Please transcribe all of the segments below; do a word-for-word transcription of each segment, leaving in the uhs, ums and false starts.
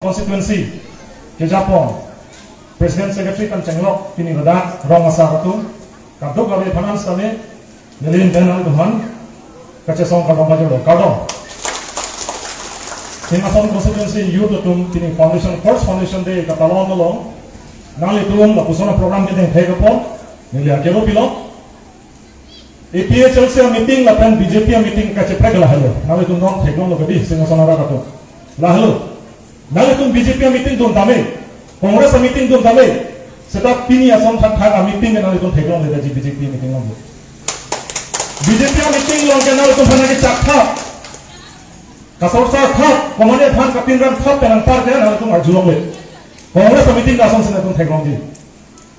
Constituency kejapon President, Secretary pen chenglok pini ladak rong asar atum, kadokave aphan an sitame neli pen an duhan kachesong kardom pajirlo, kardom. Singhason Constituency Youth atum pini foundation, first foundation day katalon along nanglitum lapuson a-program kedeng thek apot neli akelo pilo. A P H L C a-meeting lapen B J P a-meeting kacheprek lahelo. Nanglitum non theklonglo kedi, Singhason arat atum. Lahelo. Nanglitum B J P a-meeting dun tame, Congress a-meeting dun tame, seta pini ason thakthak a-meeting ke nanglitum theklongledetji B J P a-meeting along. B J P a-meeting along ke nanglitum aphan nangkechak thap, kasorsar thap, komatne aphan kapinrem thap pen anparke nanglitum arjulongle. Congress a-meeting ke asonsi nanglitum theklongji.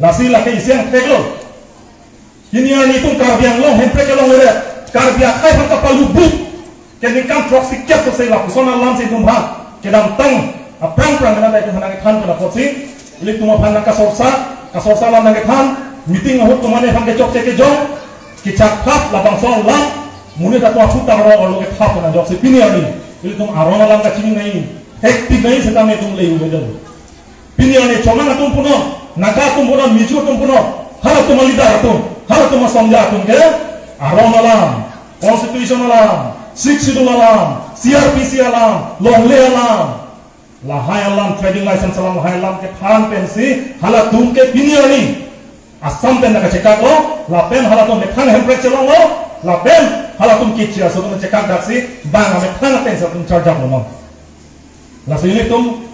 Lasi lake isi angthek lo. Pini arni itum Karbi Anglong hemprek kelongle, Karbi akhei aphan kapalubuk ke ningkan throksi kep sose lapuson alam si itum aphan kedamtang aphrang phrang mena ta itum aphan nangkethan pen apotsi ilitum aphan nangkasorsa, kasorsa alam nangkethan, meeting ahut komatne aphan kechokche kejong, kechak thap labangso alam, monit atum aphu ta arong arlo kethap pen ajoksi pini arni ilitum arong alam kachini nai, hektik nai seta me itum le-u le dolo. Pini arni Chomang atum punon, Naga atum punon, Mizo atum punon, halatum a-leader atum, halatum asongja atum ke arong alam, constitution alam, Sixth Schedule alam, C R P C alam, longle alam, lahai alam, trading license alam, lahai alam kethan pensi halatum ke pini arni Assam pen nangkachekaklo, lapen halatum methang hemprek chelonglo, lapen halatum kichi aso atum chekak daksi bang amethang ateng si atum charjaplo non. Lasi ilitum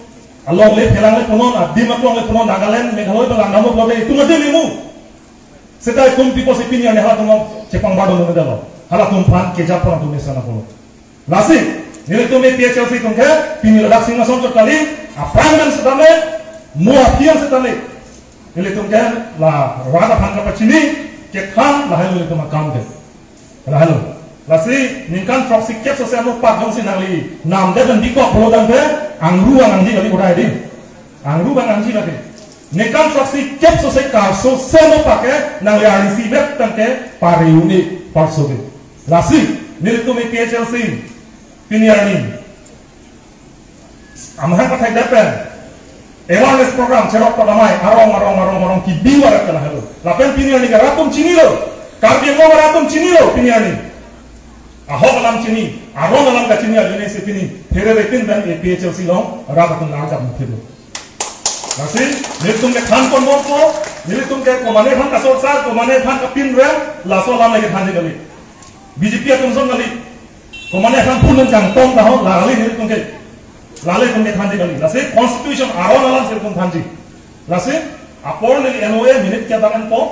alongle phelangle punon, adim aklongle punon, Nagaland, Meghalaya pen langdamlo pulote itum adim imu. Seta itum pi apotsi pini arni halatum chepang bado nung dalo. Halatum aphan kejapon atum mesen apotlo. Lasi nelitum A P H L C atum ke pini ladak Singhason chot kali, aphrang pen setame, mo aphi an setame, nelitum ke la rat aphan kapachini kethan lahelo ilitum akam ke. Lahelo. Lasi ningkan throksi kep sose ano pat jongsi nangli namdet pen bikok pulo tangte angru angji kali, udah di. Angru angji kali. Ningkan throksi kep sose karso seno pake nangli arnisi vet tangte pari uni parso di. Lasi nelitum A P H L C pini arni amahang pathai det pen awareness program cherok padamai arong arong arong arong kebi warat ke lahelo. Lapen pini arni ke rat atum chinilo, Karbi Anglong rat atum chinilo pini arni. Ahok alam chini, arong alam kachini ajoine si pini phere retin pen A P H L C along rat atum nangkap mukhido. Lasi nelitum kethan ponbompo, nelitum ke komatne aphan kasorsa, komatne aphan kapinrem, laso alam le kethanji kali. B J P atum ason kali. Komatne aphan phunun kangtong taho, lale nelitum ke, lale itum kethanji kali. Lasi constitution arong alam si itum thanji. Lasi apor neli N O A minute ke adan enpo,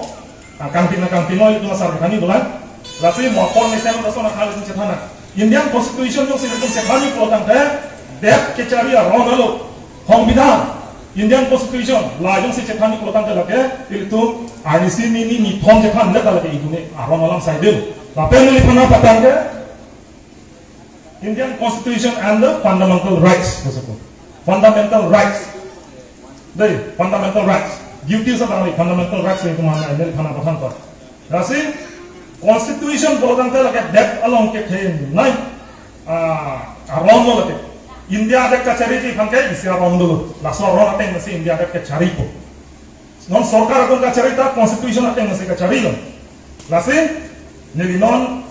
ah, kangpin na kangpin noi itum asar kethani dolang. Lasi mo apor mesen ta son akhal itum chethan nang. Indian Constitution jongsi itum chethanji pulo tangte, det kechari arong alo, Songbidhan, Indian Constitution, la jongsi chethanji pulo tangte lake ilitum arnisi nini nithom chethan det lake itum arong alam saidil. Lapen neliphan nangpatang ke Indian Constitution and the Fundamental Rights, pusi ko. Fundamental rights. Dei, fundamental rights. Duties abang ni fundamental rights yang kemana neliphan nangpatang ko. Lasi Constitution pulo tangte lake det along kethenei, ah, arong lo lake. India adet kachariji aphan ke isi arong dolo. Laso arong ateng si India adet kacharipo. Non sorkar atum kachari ta constitution ateng si kacharilo. Lasi neli non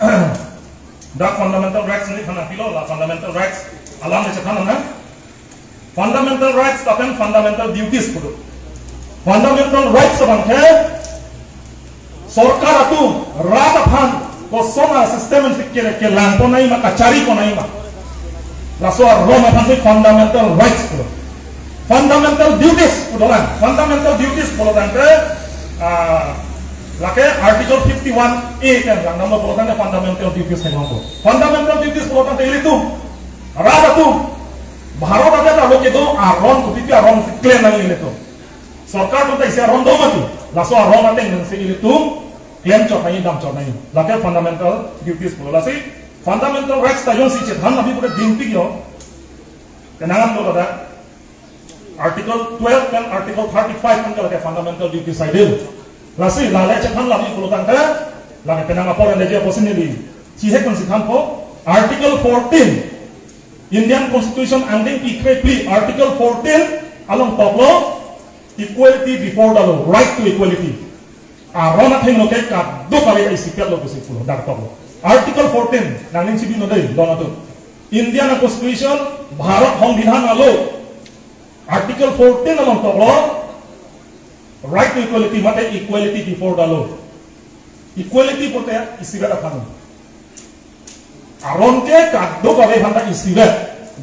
dak fundamental rights neliphan nangpilo, la fundamental rights alam le chethan nang. Fundamental rights lapen fundamental duties pu do. Fundamental rights abang ke sorkar atum rat aphan koson a-system si ke, kelang ponnai ma, kachari ponnai ma, laso aron aphan si fundamental rights pu do. Fundamental duties pu dolang. Fundamental duties pulo tangte, ah, lake Article fifty-one A pen langdamlo pulo tangte fundamental duties pen longpo. Fundamental duties pulo tangte ilitum rat atum Bharat adet arlo kedo aron, kopi pi aron si klem nangji ilitum. Sorkar atum ta isi aron do mati, laso aron ateng si ilitum klem chot nangji, dam chot nangji. Lake fundamental duties pulo. Lasi fundamental rights ta jongsi chethan labi pura dingpik yo. Kenangan lo kada, Article twelve pen Article thirty-five pen ke lake fundamental duties saidil. Lasi lale chethan labi pulo tangte, lake penang apor ende je apotsi neli chihek pensi thanpo, Article fourteen. Indian Constitution angdeng phli krephli Article fourteen along toklo equality before the law, right to equality. Aron athengno ke kadokave isipetlo pusi pulo, dak toklo. Article fourteen, nangning chibi no dei, don atum. Indian Constitution, Bharat Songbidhan alo, Article fourteen along toklo, right to equality, mate equality before the law. Equality pulote isivet aphan. Aron ke kadokave aphanta isivet.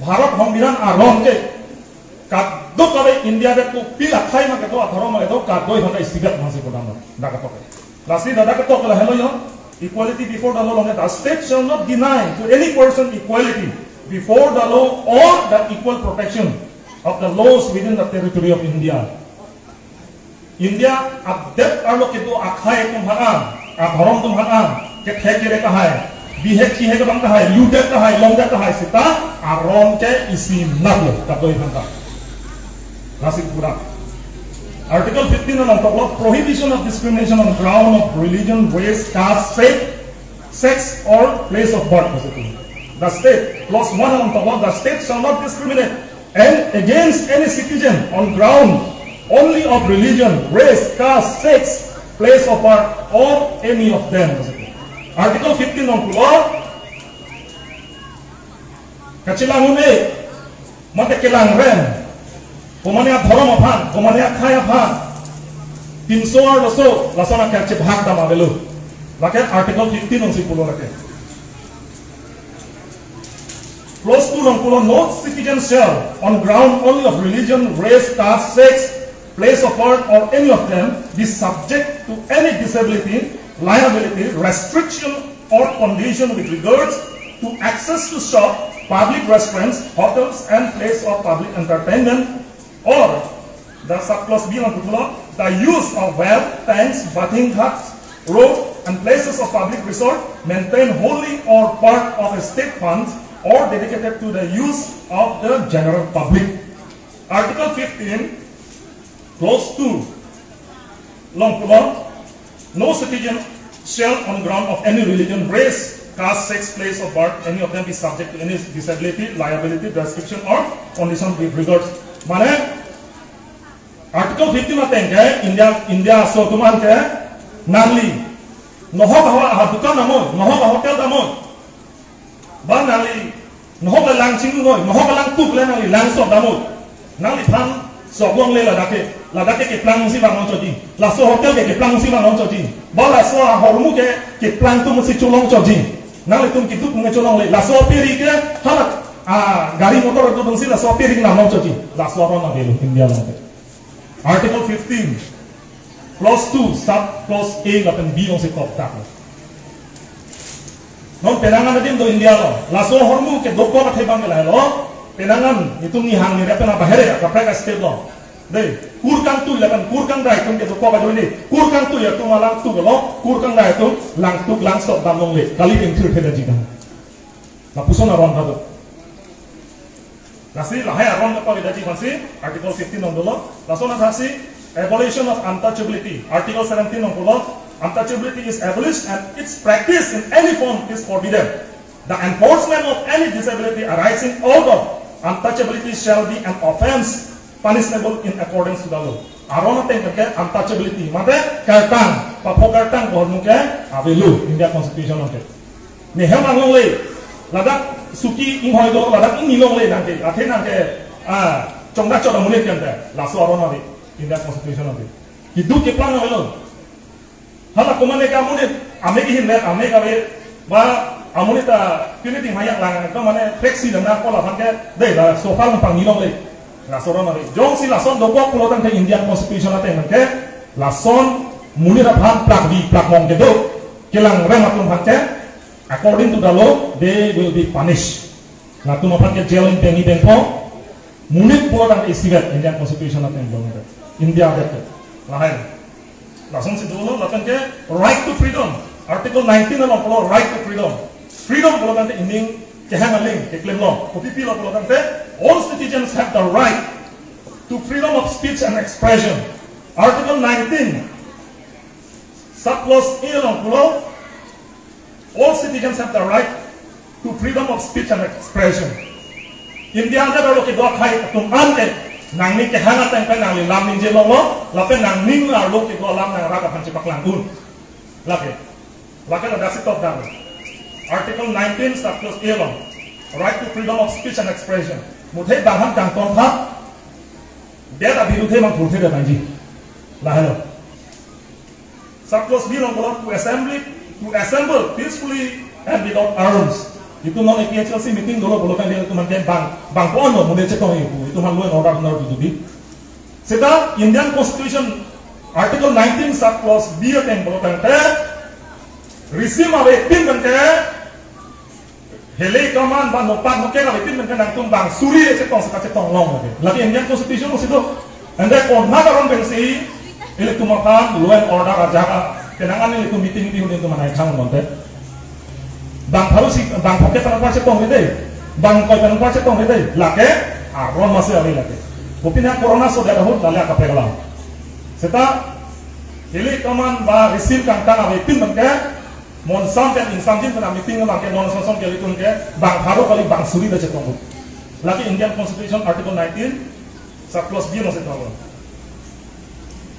Bharat Songbidhan aron ke kadokave India det kopilo akhai ma kedo, adhorom ma kedo, kado aphanta isivet masi podam. Dak ketok. Lasi dak ketok lahelo yo. Equality before the law along, the state shall not deny to any person equality before the law or the equal protection of the laws within the territory of India. India adet arlo kedo akhai atum aphan, adhorom atum aphan, kethe kere tahai, bihek chihek abang tahai, ludet tahai, longdet tahai seta aron ke isi nat lo, kadokave aphanta. Lasi pura. Article fifteen along toklo, prohibition of discrimination on ground of religion, race, caste, sex, sex or place of birth. The state, clause one along toklo, the state shall not discriminate and against any citizen on ground only of religion, race, caste, sex, place of birth, or any of them. Article fifteen along pulo, kachelang un-e, mate kelang rem, komane adhorom aphan, komane akhai aphan, pinso arloso, lason akhai chebhak dam avelo. Lake Article fifteen alongsi pulo lake. Clause two along pulo, no citizen shall, on ground only of religion, race, caste, sex, place of birth, or any of them, be subject to any disability, liability, restriction, or condition with regards to access to shop, public restaurants, hotels, and place of public entertainment, or the subclause B along pulo, the use of well, tanks, bathing huts, road, and places of public resort maintained wholly or part of a state funds or dedicated to the use of the general public. Article fifteen, clause two along pulo, no citizen shall on ground of any religion, race, caste, sex, place of birth, any of them be subject to any disability, liability, restriction or condition with regards. Mane, Article fifteen ateng ke India, India aso atum aphan ke nangli nohok ahor adukan damnoi, nohok ahotel damnoi, ba nangli nohok le lang chinglu noi, nohok le lang tuk le nangli lang sok damnoi. Nangliphan sok longle ladak ke, ladak ke keplang si vang longchotji. Laso hotel ke keplang si vang longchotji. Ba laso ahormu ke keplang atum si cholongchotji. Nanglitum keduk mung cholongle. Laso peri ke hala, ah, gari motor atum si laso peri ke nang longchotji. Laso aron avelo India along. Article fifteen, clause two, sub clause A lapen B alongsi kok dak. Non penang an adim do India along. Laso ahormu kedokok athe abang ke lahelo. Penang an itum nihang nirep pen abahere kaprek a-state along. Dei, kur kangtui lapen kur kangdai atum kedokok ajoine, kur kangtui atum alang tuk along, kur kangdai atum lang tuk lang sok dam longle. Kali pengthir phedetji dam. Lapuson aron ta do. Lasi lahai aron kapavedetji aphansi Article fifteen along dolo. Lason athasi abolition of untouchability. Article seventeen along pulo, untouchability is abolished and its practice in any form is forbidden. The enforcement of any disability arising out of untouchability shall be an offence punishable in accordance to the law. Aron ateng ke untouchability, mate kartang, papho kartang ahormu ke avelo India Constitution along ke. Nehem anglongle, ladak suki inghoi do, ladak ingni longle nangke, athe nangke, ah, chongdak chot amonit kan te, laso aron ave, India Constitution ave. Keduk keplang avelo. Hala komane ke amonit, ame kehin le, ame kave, ba amonit ta, pini ting hayak lang, ekdom mane, flexi lang na, kola aphan ke, dei, laso aphan pangni longle. Laso aron ave. Jongsi lason dokok pulo tangte Indian Constitution ateng ke, lason monit aphan plakvi, plakmong kedo, kelang rem atum aphan ke, according to the law, they will be punished. Latum aphan ke jail in pengi bengpo, monit pulo tangte isivet Indian Constitution ateng dong. India adet ke. Lahai. Lasonsi dolo, lapen ke right to freedom. Article nineteen along pulo right to freedom. Freedom pulo tangte ining kehang aling keklem lo. Kopi pilo pulo tangte all citizens have the right to freedom of speech and expression. Article nineteen, subclause A along pulo, all citizens have the right to freedom of speech and expression. India adet arlo kedo akhei atum an ke nangning kehang ateng pen nangli lam ningje longlo, lapen nangning arlo kedo alam nang rat aphan chepaklang un. Lake, lake ladak si top dam. Article nineteen, subclause A along, right to freedom of speech and expression. Muthe bangham kangtong tha, det abirudhe mangthurthe det nangji. Lahelo. Subclause B along pulo, to assembly, to assemble peacefully and without arms. Itum non A P H L C meeting dolo pulo kan dia itum mangke bang, bang ko ano mune chetong ipu, itum han law and order benar tu di. Seta Indian Constitution Article nineteen, subclause B ateng pulo tangte, risim avepin tangte, hele kaman ba nopak nokek avepin tangte nangtum bang suri le chetong seka chetong long lake. Lake Indian Constitution si do. Ante konha karon pensi ilitum aphan law and order ajak a, kenangan ilitum meeting di ilitum manai khang monte. Bang pharo si, bang phokep pen apar chetong le dei, bang koi pen apar chetong le dei, lake aron masi ave lake. Kopine corona sodet ahut lale akaprek alam. Seta, hele kaman ba risim kangtang avepin tangte, monsam pen ingsamjin pen meeting abangke non sonson ke ilitum ke, bang pharo kali bang suri le chetong. Lake Indian Constitution Article nineteen, subclause B along si tong.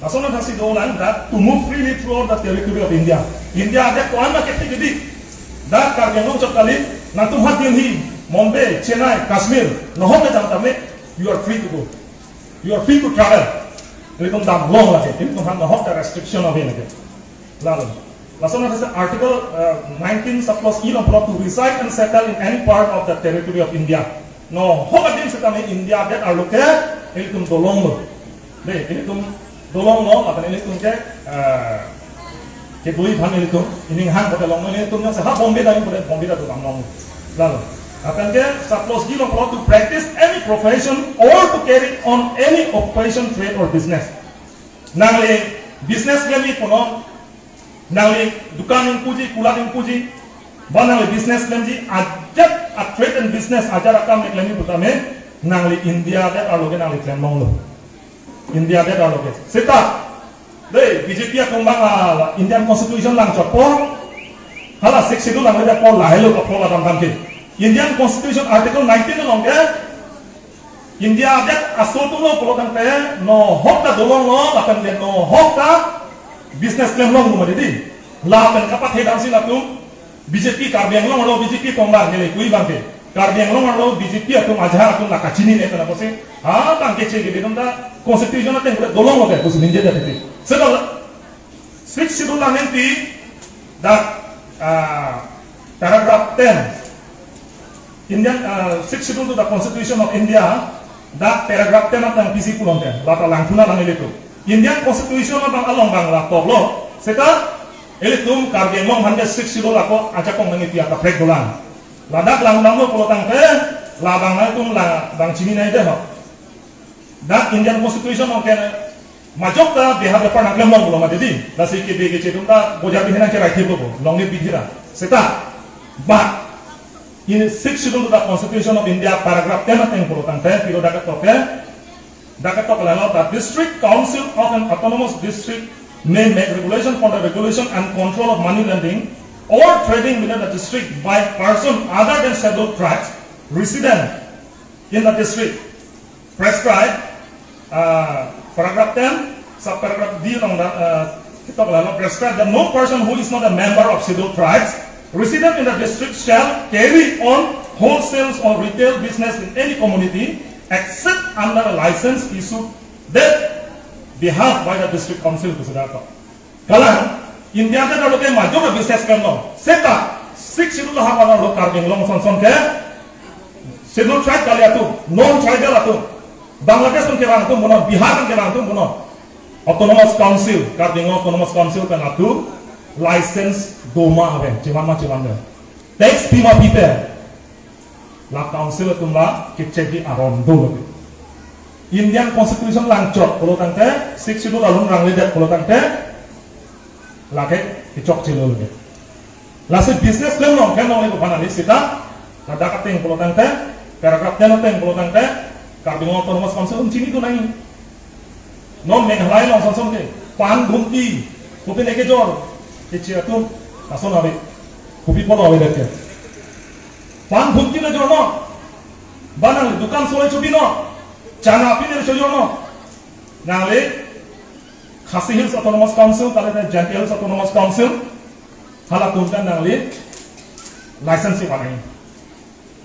Lason athak si dolang dak to move freely throughout the territory of India. India adet ko-an ma kethek kebi. Dak Karbi Anglong chot kali, nangtum ha Delhi, Mumbai, Chennai, Kashmir, nohok le jam tame, you are free to go. You are free to travel. Ilitum dam long lake, ilitum han nohok ta restriction ave lake. Lalu, lason athak si Article, uh, nineteen, subclause E along pulo, to reside and settle in any part of the territory of India. Nohok adim setame India adet arlo ke ilitum dolonglo. Dei, ilitum dolonglo, lapen ilitum ke, eh, kedui aphan ilitum, ining hang kote longlo, ilitum yang sehat Bombay dai kote Bombay dai tu bang long. Lalu, lapen ke subclause G along pulo, to practice any profession or to carry on any occupation, trade or business. Nangli business klemji punon, nangli dukan ingpuji, kulat ingpuji, ba nangli business klemji, ajat a trade and business, ajat akam le klemji putame, nangli India adet arlo ke nangli klem longlo. India adet arlo ke. Seta, dei, B J P atum bang, ah, Indian Constitution langchotpo, hala Sixth Schedule langlepo, lahelo kapho ladam tangke. Indian Constitution Article nineteen along ke, India adet aso atumlo pulo tangte, nohok ta dolonglo, lapen le nohok ta business klem longlo mati di. Lapen kapathe damsi latum, B J P Karbi Anglong arlo B J P kongba nele kui abangke. Karbi Anglong arlo B J P atum ajahak atum la kachinine pen apotsi, ha abangke che kebi atum ta Constitution ateng pulo dolonglo ke, pusi ningje jati. Seta Sixth Schedule lang nenti dak, ah, paragraph ten. Indian, ah, Sixth Schedule to the Constitution of India, dak paragraph ten ateng pisi pulote, lata langthu nang ilitum. Indian Constitution abang along bang la toklo, seta ilitum Karbi Anglong aphan ke Sixth Schedule ako ajakong nangji pi akaprek dolang. Ladak langdamlo pulo tangte, labang nangtum labang chininei dei ho. Dak Indian Constitution along ke majok ta beha bepar nangklem longlo mati di. Lasi kebi keche atum ta bojar bihir nangcherai thiplo, longle bihira. Seta, but in Sixth Schedule to the Constitution of India, paragraph ten ateng pulo tangte, pilo dak ketok ke, dak ketok lahelo, the District Council of an Autonomous District may make regulation for the regulation and control of money lending or trading within the district by person other than Scheduled Tribes resident in the district prescribed, uh, paragraph ten, subparagraph D along the, uh, ketok lahelo, prescribe that no person who is not a member of Scheduled Tribes resident in the district shall carry on wholesale or retail business in any community except under a license issued that behalf by the District Council, pusi dak ketok. Kalang, India adet arlo ke majok a business klem. Seta, Sixth Schedule lahai arlo Karbi Anglong sonson ke, Scheduled Tribe kali atum, non-tribal atum, Bangladesh atum kevang atum punon, Bihar atum kevang atum punon, Autonomous Council, Karbi Anglong Autonomous Council pen atum, license doma ave, chevan ma chevan ave. Tax pi ma pipe. La council atum la kechekji aron do lake. Indian Constitution langchot pulo tangte, Sixth Schedule alun rangledet pulo tangte, lake kechokchelo lake. Lasi business klem long, klem longle ko aphan kali seta, ladak ateng pulo tangte, paragraph ten ateng pulo tangte, Karbi Anglong Autonomous Council atum chinidun nangji. Non Meghalaya along sonson ke, pan bhumti, kopine kejor, keche atum, lason ave, kopi pulo avedet ke. Pan bhumti le jornon. Ba nangli dukan soi chobino, chana pini chojorno, nangli Khasi Hills Autonomous Council, kali Jaintia Hills Autonomous Council, halatum pen nangli license si banai.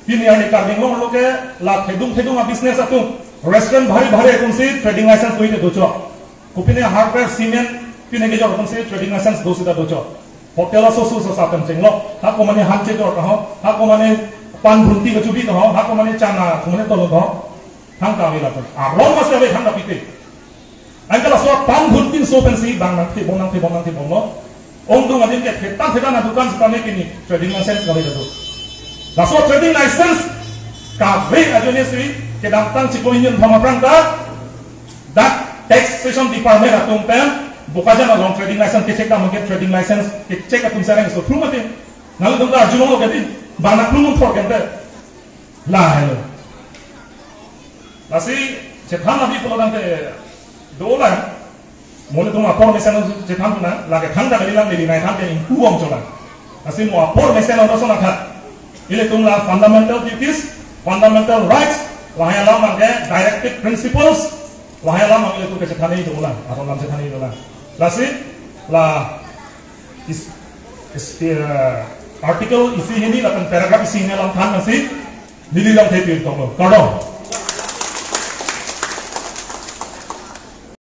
Pini arni Karbi Anglong arlo ke la thedung thedung a business atum, restaurant bhari bhari atum si trading license doji docho. Kopine hardware, cement, pine kejor atum si trading license do sita docho. Hotel aso so so satem chenglo. Hako mane han chejor kaho, hako mane pan bhunti kachobi kaho, hako mane chana, hako mane tolo kaho. Thangta ave latum. Arong masi ave thangta pite. Anke laso pan bhuntin so pensi bang nangthebom nangthebom nangthebomlo. Ongdung adim ke thetan thetan adukan sitame pini trading license kave do. Laso trading license kave ajoine si kedamtang chiklo hini phama prang ta dak taxation department atum pen Bokajan along trading license kechek ta mungkin trading license kechek atum sereng so thum ati. Nangtum ta arjulonglo kedi, bang nangklung thor kente. Lahelo. Lasi chethan abi pulo tangte dolang. Mo nelitum apor mesen chethan na, lake thangta kalilang, neli nai than ke ingpu om cholang. Lasi mo apor mesen on doson akha. Ilitum la fundamental duties, fundamental rights, lahai alam abangke directive principles, lahai alam abang ilitum kechethan dolang, aron alam chethan dolang. Lasi la is, is, eh, article isi hini lapen paragraph isi hini alam than nangsi, neli lam thepi toklo. Kardom.